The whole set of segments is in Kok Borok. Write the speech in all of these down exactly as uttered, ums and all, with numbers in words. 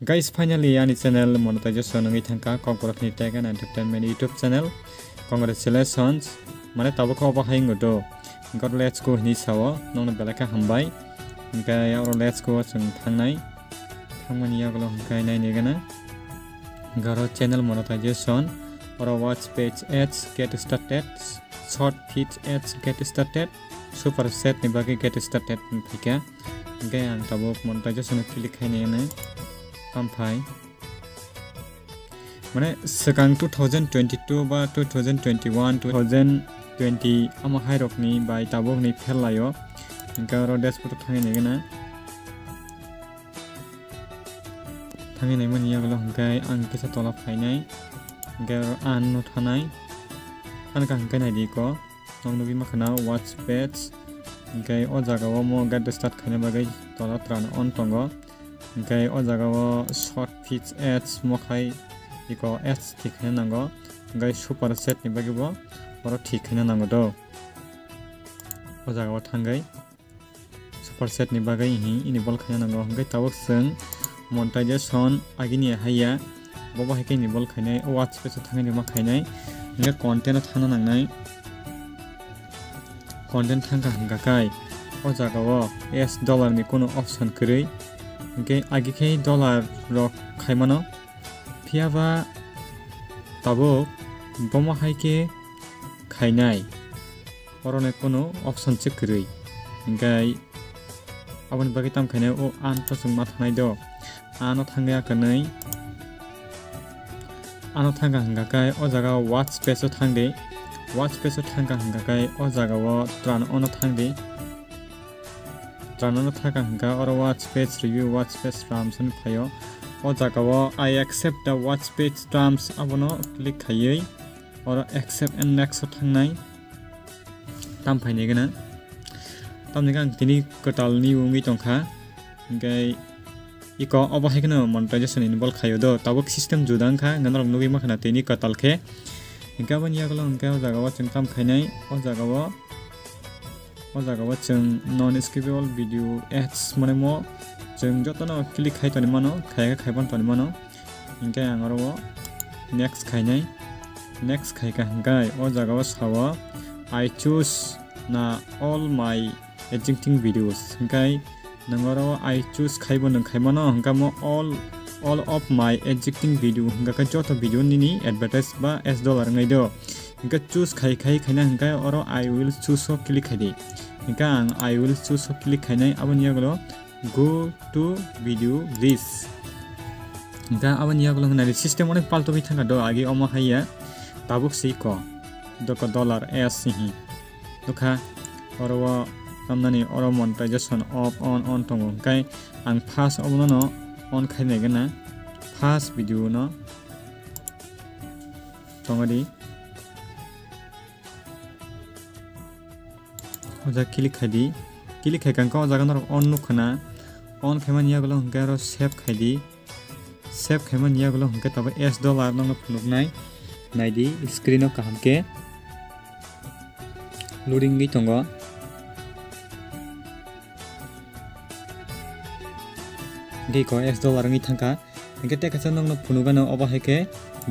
Guys, finally ani channel monetization wngwi thangkha, Kokborok ni Tech and Entertainment YouTube channel. Congratulations. Mane tabuk khe obo hai wngwi do. Hwnkhe let's go hinwi sao, nokno belai khe hambai. Hwnkhe oro let's go chwng thangnai. Thangmani yagulo hwnkhe naini gana. Hwnkhe oro channel monetization, oro watch page ads get started, short feeds ads get started, super chat ni bagwi get started wngphaikha. Hwnkhe ang tabuk monetization o click khainai hwnwi kamphai. Mane swkang two thousand twenty-two ba two thousand twenty-one, two thousand twenty omo hai rokni bai tabukni phel laio. Hwnkhe oro dashboard o thangwi naigwna. Thangwi naimani yagulo hwnkhe ang kisa tola phainai. Hwnkhe oro earn no thanai. Thangkha hwnkhe naidi ko. Ang nugwi mankha na watch page. Hwnkhe o jaga o mo get start khaina bagwi tola tran on tongo. Hwnkhe o jaga o short feeds ads mo khai iko ads thik khaina nango. Hwnkhe super chat ni bagwi bo oro thik khaina nango do. O jaga o thangwi super chat ni bagwi hi enable khaina nango. Hwnkhe tabuk chwng monetization agini haiya. Bo bahai khe enable khainai, o watch page o thangwi ma khainai. Hwnkhe content o thangna nangnai. Content thangkha hwnkha khai o jaga o ads dollar ni kuno option kwrwi. Hwnkhe agi khe dollar rok khaimano. Phiya ba tabuk bomo hai khe khainai. Oro ni kuno option se kwrwi. Hwnkhe aboni bagwi tamo khainai o earn to chwng ma thangnai do. Earn o thangwi a kwnwi. Earn o thangkha hwnkha khe o jaga o watch page o thangdi. Watch page o thangkha hwnkha khe o jaga o tran on o thangdi. Tran on o thangkha hwnkha oro watch page review, watch page terms hwnwi phaio. O jaga o I accept the watch page terms abono click khaiwi oro accept and next o thangnai. Tam phainai gana. Tamni ang tini kwtal ni wngwi tongkha. Hwnkhe iko obo hai kheno monetization enable khaio do. Tabuk system juda wngkha, hwnkhe norok nugwi mankha na tini kwtal khe. Hwnkhe aboni yagulo hwnkhe o jaga o chwng tam khainai, o jaga o, o jaga o chwng non skippable video ads mane mo chwng jotono click khai toni mano, khaiya khe khaiban toni mano. Hwnkhe ang oro o next khainai. Next khaikha hwnkhe o jaga o sao, "I choose na all my existing videos." Hwnkhe nwng oro o "I choose" khaibo nwng khaimano, hwnkhe mo all, all of my existing video, hwnkhe khe joto video nini advertise ba ads dollar wngwi do. Hwnkhe choose khai khai khaina hwnkhe oro "I will choose" o click khaidi. Hwnkhe ang "I will choose" o click khainai, aboni yagulo go to video list. Hwnkhe aboni yagulo hwnwi system onek paltogwi thangkha do, agi omo haiya tabuk se iko doko dollar ads hihi. Nukha oro o tamnani oro monetization off on on tongo, hwnkhe ang first obono no on khainai gana, first video no tongodi. O jaga click khaidi. Click khaikha hwnkhe o jaga norok on nukha na. On khaimani yagulo hwnkhe oro save khaidi. Save khaimani yagulo hwnkhe tabuk ads dollar nokno phunuknai. Naidi screen o kaham khe loading wngwi tongo. Hwnkhe iko ads dollar wngwi thangkha. Hwnkhe tei kaisa nokno phunukgano obo hai khe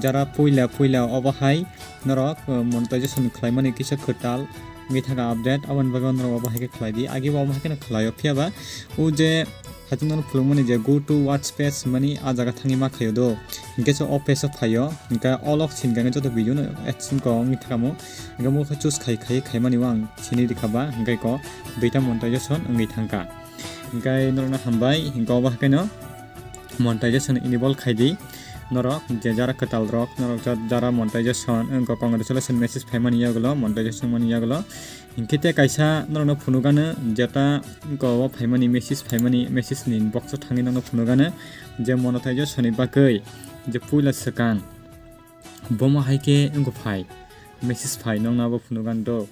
jara puila puila obo hai norok, uh, monetization khlaimani kisa kwtal wngwi thangkha update, aboni bagwi norok obo hai khe khlai di. Agi bo omo hai kheno khlaio, phiya ba o je hachwk norok phunukmani je go to watch page hinmani, a jaga thangwi ma khaio do. Hwnkhe se o page o phaio, hwnkhe o log sini khe joto video no ads wngkha wngwi thangkha mo. Hwnkhe mo khe choose khai khai khaimani o ang sini rikha ba, hwnkhe ko duita monetization wngwi thangkha. Hwnkhe norokno hambai, hwnkhe obo hai kheno monetization enable khai di. Norok je jara kwtal rok, norok ja-, jara monetization, wngkha congratulation message phaimani yagulo, monetization mani yagulo. Hinkhe tei kaisa norokno phunukgano jeta wngkha o phaimani message, phaimani message ni box o thangwi norokno phunukgano je monetization ni bagwi je puila swkang. Bomo hai khe wngkha phai, message phai nokno abo phunukgani do.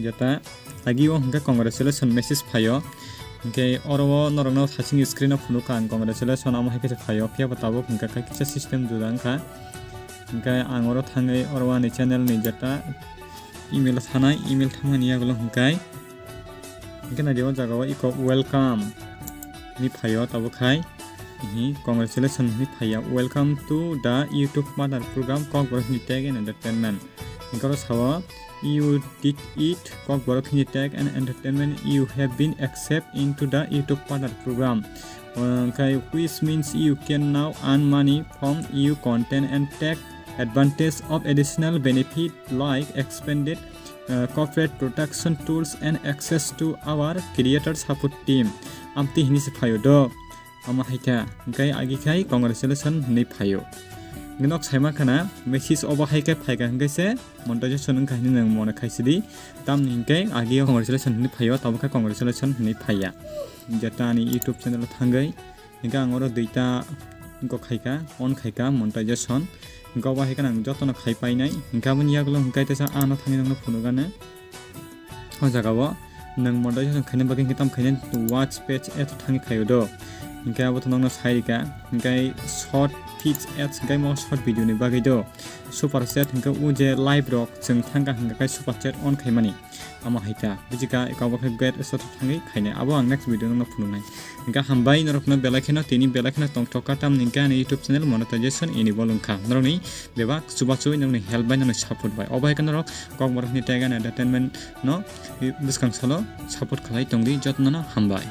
Jeta agi o hwnkhe congratulation message phaio. Hwnkhe oro o norokno hasing screen o phunukha ang congratulation, amo hai khe se phaio. Phiya bo tabuk hwnkhe khe kisa system juda wngkha. Hwnkhe ang oro thangwi oro ani channel ni jeta email o thanai, email thangmani yagulo hwnkhe. Hwnkhe naidi o jaga o iko welcome ni phaio tabuk hai. Hi, congratulations hwnwi phaiya. Welcome to the YouTube Mother Program, Kokborok hwnwi tag and entertainment. Hwnkhe oro sao, "You did it, Kokborok hwnwi tag and entertainment. You have been accepted into the YouTube Mother Program." Hwnkhe, which means you can now earn money from your content and take advantage of additional benefit like expanded, uh, corporate protection tools and access to our creator support team. Amtwi hwnwi se phaio do. Omo hai kha, hwnkhe agi khai congratulations hwnwi phaio. Hwnkhe nok saima khana, message obo hai khe phaikha hwnkhe se monetization wngkha hwnwi nwng mone khaisidi. Tamni hwnkhe agi congratulations hwnwi phaio, tabuk khe congratulations hwnwi phaiya. Jeta ani YouTube channel o thangwi, hwnkhe ang oro duita go khaikha, on khaikha monetization. Hwnkhe obo hai khe ang jotono khai painai. Hwnkhe aboni yagulo hwnkhe teisa ano thangwi nokno phunukgano. O jaga o nwng monetization khaina bagwi hwnkhe tamo khaina watch page ads thangwi khaio do. Hwnkhe abo to nokno sai rika. Hwnkhe short pitch ads hwnkhe mo short video ni bagwi do. Super chat hwnkhe o je live rok chwng thangkha hwnkhe khe super chat on khaimani. Amo hai kha. Bujikha, eko abo khe get start thangwi khainai. Abo ang next video nokno phunuknai. Hwnkhe hambai norokno belai kheno tini belai kheno tongthok kha tamni hwnkhe ani YouTube channel monetization enable wngkha. Norokni bebak chubachu nokni help bai nokni support bai. Obo hai khe norok Kokborok hwnwi tag and entertainment no bwskang salo support khlai tongdi, jotono hambai.